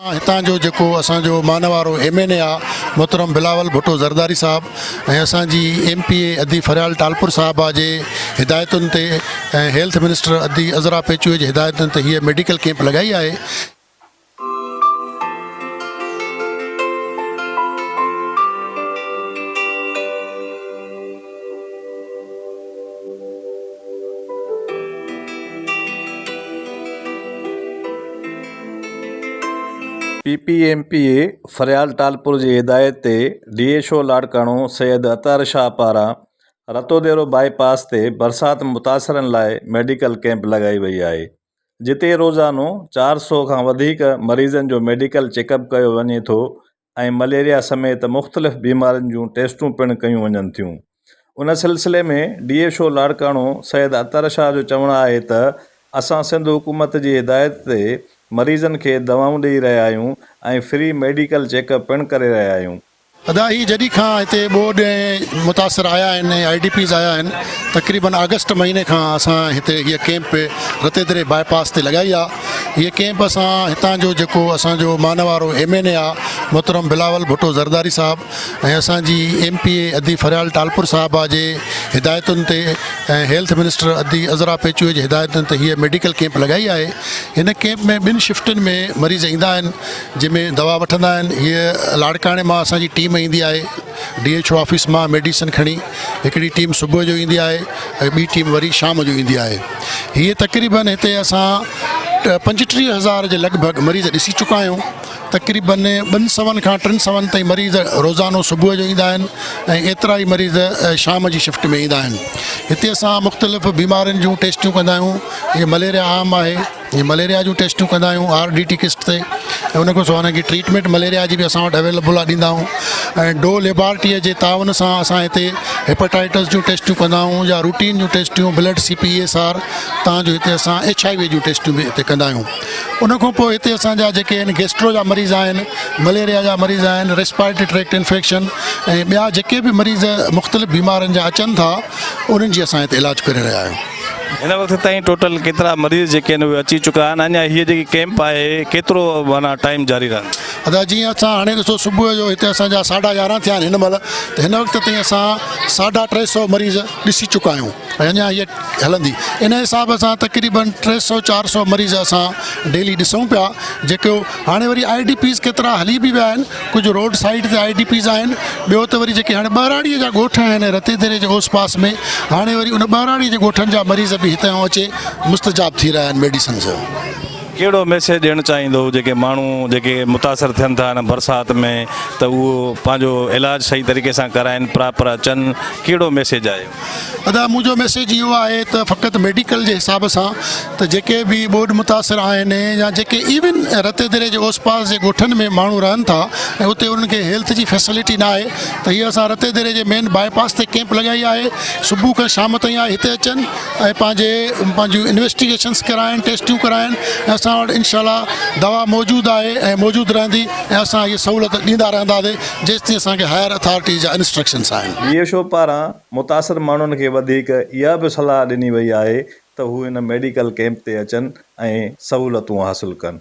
هتان جو جيڪو اسان جو مانوارو ايم اين اي آ محترم بلاول ڀٽو زرداري صاحب ۽ اسان جي ايم پي اي ادي فريال ٽالپر صاحبه جي هدايتن تي ۽ هيلٿ منسٽر ادي عذرا پيچوهي جي هدايتن تي هيء ميڊيڪل ڪيمپ لڳائي آهي. P P M P A Faryal Talpur جي هدايت تي D H O Larkana Syed Athar Shah پاران رتوديرو بائي پاس تي برسات متاثرن لاء ميڊيڪل ڪئمپ لڳائي وئي آهي جتي روزانو 400 کان وڌيڪ مريضن جو ميڊيڪل چيڪ اپ ڪيو وڃي ٿو ۽ مليريا سميت مختلف بيمارين جون ٽيسٽون پڻ ڪيون وڃن ٿيون. ان سلسلي ۾ D H O Larkana Syed Athar Shah جو چوڻ آهي ته اسان سنڌ حڪومت جي هدايت تي مريضن کي دوائون ڏئي رهيا آهيون ۽ فري ميڊيڪل چيڪ اپ پڻ ڪري رهيا آهيون. ادا هي جڏهن کان هتي ٻوڏ ۽ متاثر آيا آهن ۽ I D Ps آيا آهن تقريبن آگسٽ مهيني کان اسان هتي هيء ڪيمپ رتيدري باء پاس تي لڳائي آ. هيء ڪئمپ اسان هتان جو جيڪو اسان جو مانوارو ايم اين اي آ محترم بلاول ڀٽو زرداري صاحب ۽ اسان جي ايم پي اي ادي فريال ٽالپر صاحبه جي هدايتن تي ۽ هيلٿ منسٽر ادي عذرا پيچوهي جي هدايتن تي هيء ميڊيڪل ڪئمپ لڳائي آهي. هن ڪئمپ ۾ ٻن شفٽن ۾ مريض ايندا آهن جنهن ۾ دوا وٺندا آهن. هيء لاڙڪاڻي مان اسان جي ٽيم ايندي آهي ڊي ايڇ او آفيس مان ميڊيسن کڻي هڪڙي ٽيم صبح جو ايندي آهي ۽ ٻي ٽيم وري شام جو ايندي آهي. هيء تقريبن هتي اسان 35 هزار جي لڳ ڀڳ مريض ڏسي چڪا آهيون. تقريبن ٻن سون کان ٽن سون تائين مريض روزانو صبح جو ايندا آهن ۽ ايترا ئي مريض شام جي شفٽ ۾ ايندا آهن. هتي اسان مختلف بيمارين جون ٽيسٽيون ڪندا آهيون جيئن مليريا عام آهي. جيئن مليريا جون ٽيسٽون ڪندا آهيون آر ڊي ٽي ڪسٽ تي ۽ ان کان سواء انهن کي ٽريٽمينٽ مليريا جي به اسان وٽ اويليبل آهي ڏيندا آهيون ۽ ڊو ليبارٽريء جي تعاون سان اسان هتي هيپاٽائٽس جون ٽيسٽون ڪندا آهيون يا روٽين جون ٽيسٽيون blood C P S R تان جو هتي اسان ايڇ I V جون ٽيسٽون به هتي ڪندا آهيون ان کان پوء هتي اسان جا جيڪي آهن گيسٽرو جا مريض آهن مليريا جا مريض آهن ريسپائرٽري ٽريڪٽ انفيڪشن ۽ ٻيا جيڪي به مريض مختلف بيمارين جا اچن ٿا انهن جي اسان هتي علاج ڪري رهيا آهيون. هن وقت تائين ٽوٽل ڪيترا مريض جيڪي آهن اهي اچي چڪا آهن اڃا هيء جيڪي ڪئمپ آهي ڪيترو معنيٰ ٽائيم جاري رهندي. ادا جيئن اسان هاڻي ڏسو صبح جو هتي اسان جا ساڍا يارهن ٿيا آهن هن مهل ته هن وقت تائين اسان ساڍا ٽي سئو مريض ڏسي چڪا آهيون ۽ اڃا هيء هلندي ان حساب سان تقريبن ٽي سئو چار سئو مريض اسان ڊيلي ڏسون پيا جيڪو هاڻي وري I D Ps ڪيترا هلي به ويا آهن ڪجهه روڊ سائيڊ تي I D Ps آهن ٻيو ته وري جيڪي هاڻي ٻهراڙي جا ڳوٺ آهن رتي ديري جي اوس پاس ۾ هاڻي وري ان ٻهراڙي جي ڳوٺن جا مريض به هتان اچي مستجاب ٿي رهيا آهن ميڊيسن سان. ڪهڙو ميسيج ڏيڻ چاهيندو جيڪي ماڻهو جيڪي متاثر ٿين ٿا هن برسات ۾ ته اهو پنهنجو علاج صحيح طريقي سان ڪرائن پراپر اچن ڪهڙو ميسيج آهي. ادا منهنجو ميسيج اهو آهي ته فقط ميڊيڪل جي حساب سان ته جيڪي به ٻوڏ متاثر آهن يا جيڪي ايون رتي دري جي اوس پاس جي ڳوٺن ۾ ماڻهو رهن ٿا ۽ اتي انهن کي هيلٿ جي فيسلٽي نه آهي ته هي اسان رتي دري جي مين باء پاس تي ڪيمپ لڳائي آهي صبح کان شام تائين آهي هتي اچن ۽ پنهنجي پنهنجون انويسٽيگيشنس ڪرائن ٽيسٽيون ڪرائن ۽ اسان وٽ انشاء الله دوا موجود آهي ۽ موجود رهندي ۽ اسان هي سهولت ڏيندا رهنداسي جيستائين اسان کي هائر اٿارٽي جا انسٽرڪشنس آهن. ڊي ايڇ او پاران متاثر ماڻهن کي وڌيڪ اها به صلاح ڏني وئي آهي ته هو هن ميڊيڪل ڪئمپ تي اچن ۽ سهولتون حاصل ڪن.